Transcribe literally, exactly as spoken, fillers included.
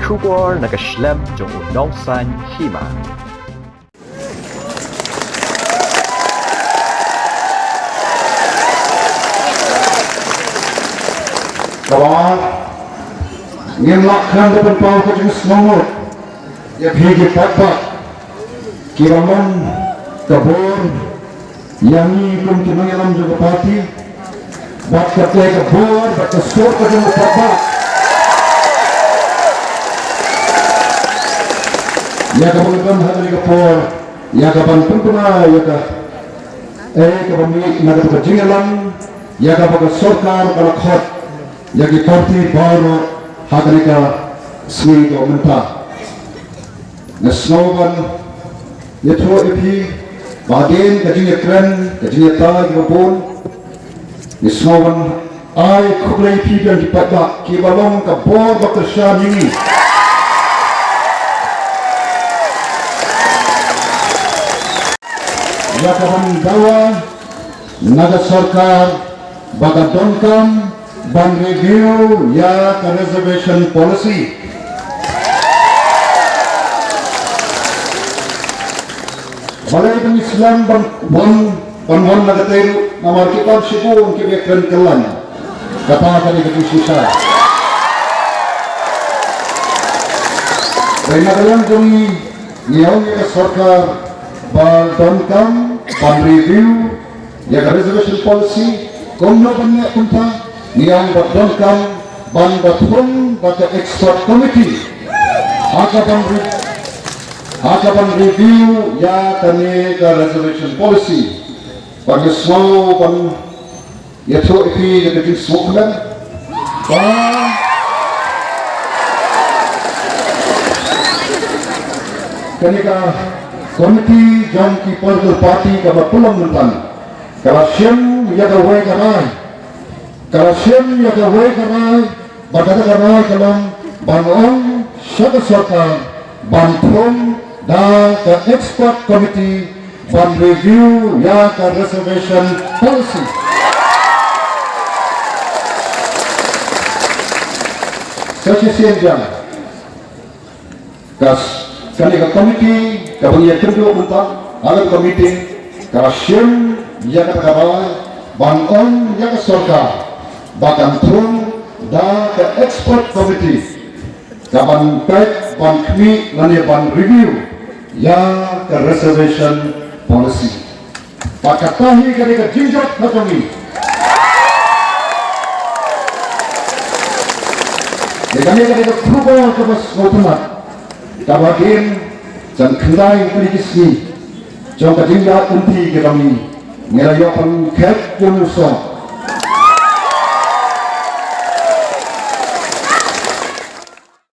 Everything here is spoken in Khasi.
Khubor na ka shlem jong u Nongsaiñ Hima. Kaba ngim lah khlem da pynpaw ka jingsngewnguh ïa phi ki paidbah kiba long ka bor ïa ngi kum ki nongïalam jong ka party, bad kata ka bor bad ka sur ka jong ka paidbah ïa kaba ngi don ha kane ka por ïa kaban pynpaw ïa ka, eh, kaba mih na kata ka jingïalam ïa kaba ka sorkar ka la khot ïa ki party baroh ha kane ka sngi ka mynta. Nga sngew ban ïathuh ïa phi ba hadien ka jingïakren, ka jingïatai kiba bun, nga sngew ban ai khublei ïa phi biang ki paidbah kiba long ka bor ba kyrshan ïa ngi. Ïa kaban dawa na ka sorkar ba ka donkam ban review ïa ka reservation policy. Balei ba ngi slem ban wan, ban wan na katei ruh, namar ki pan shibun kiba kren kyllaiñ. Kata ka dei ka jingshisha. Dei na ka liang jong ngi, ngi ong ïa ka sorkar ba donkam ban review ïa ka reservation policy, kumno ban ïa kumta, ngi ong ba donkam ban da thung da ka expert committee ha ka ban re-, ha ka ban review ïa kane ka reservation policy. Ba ngi sngew ban ïathuh ïa phi da ka jingsngewkmen ba kane ka committee jong ki political party kaba pynlong mynta ka la shim ïa kawei ka rai, ka la shim ïa kawei ka rai, bad kata ka rai ka long ban ong sha ka sorkar ban thung da ka expert committee ban review ïa ka reservation policy. Sa shisien biang, ka s-, kane ka committee kaba ngi ïakynduh mynta ha kane ka meeting ka la shim ïa kata ka rai ban ong ïa ka sorkar ba kan thung da ka expert committee kaban peit, ban khmih lane ban review ïa ka reservation policy. Ba kata hi ka dei ka jingjop ka jong ngi. Dei kane ka dei ka khubor kaba sngewtynnat kaba hadien jan khyndai tylli ki sngi jong ka jingïaid lynti ka jong ngi, ngi la ïoh ban khet ïa u soh